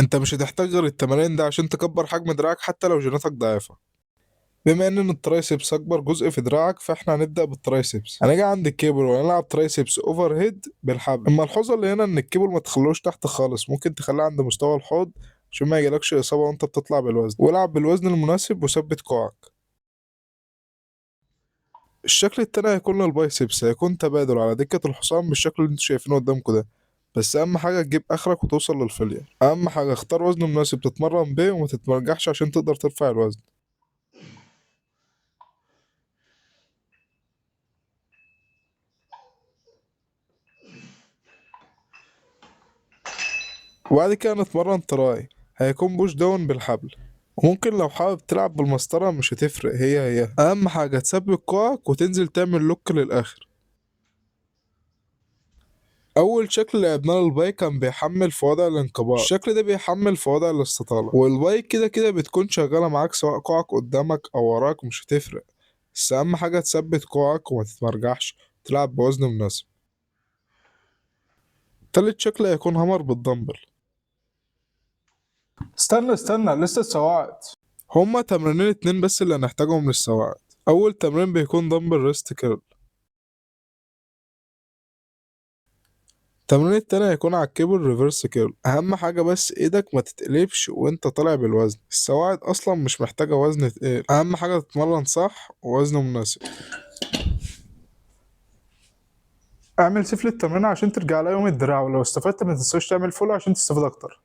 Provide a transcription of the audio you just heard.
انت مش هتحتاج غير التمارين ده عشان تكبر حجم دراعك حتى لو جيناتك ضعيفة. بما ان ال triceps اكبر جزء في دراعك، فاحنا هنبدا بال triceps. هنيجي عند الكيبل وهنلعب triceps overhead بالحبل. الملحوظة اللي هنا ان الكيبل ما تخلوش تحت خالص، ممكن تخليه عند مستوى الحوض عشان ما يجيلكش اصابه وانت بتطلع بالوزن. والعب بالوزن المناسب وثبت كوعك. الشكل التاني هيكون لل biceps، هيكون تبادل على دكة الحصان بالشكل اللي انتوا شايفينه قدامكم ده. بس اهم حاجة تجيب اخرك وتوصل لل failure. اهم حاجة اختار وزن مناسب تتمرن بيه وما تتمرجحش عشان تقدر ترفع الوزن. وبعد كده نتمرن tri، هيكون push down بالحبل، وممكن لو حابب تلعب بالمسطرة مش هتفرق، هي هي. اهم حاجة تثبت كوعك وتنزل تعمل lock للاخر. اول شكل لعبناه لل bi كان بيحمل في وضع الانقباض، الشكل ده بيحمل في وضع الاستطالة. وال bi كده كده بتكون شغالة معاك سواء كوعك قدامك او وراك مش هتفرق، بس اهم حاجة تثبت كوعك وما تتمرجحش، تلعب بوزن مناسب. تالت شكل هيكون hammer بال dumbbell. استنى استنى، لسه السواعد. هما تمرينين اتنين بس اللي هنحتاجهم للسواعد. اول تمرين بيكون dumbbell wrist curl. التمرين التاني هيكون على ال cable reverse curl. اهم حاجة بس ايدك ما تتقلبش وانت طالع بالوزن، السواعد اصلا مش محتاجة وزن تقيل، اهم حاجة تتمرن صح ووزن مناسب. اعمل save للتمرين عشان ترجع لها يوم الدراع، ولو استفدت ما تنساش تعمل follow عشان تستفيد اكتر.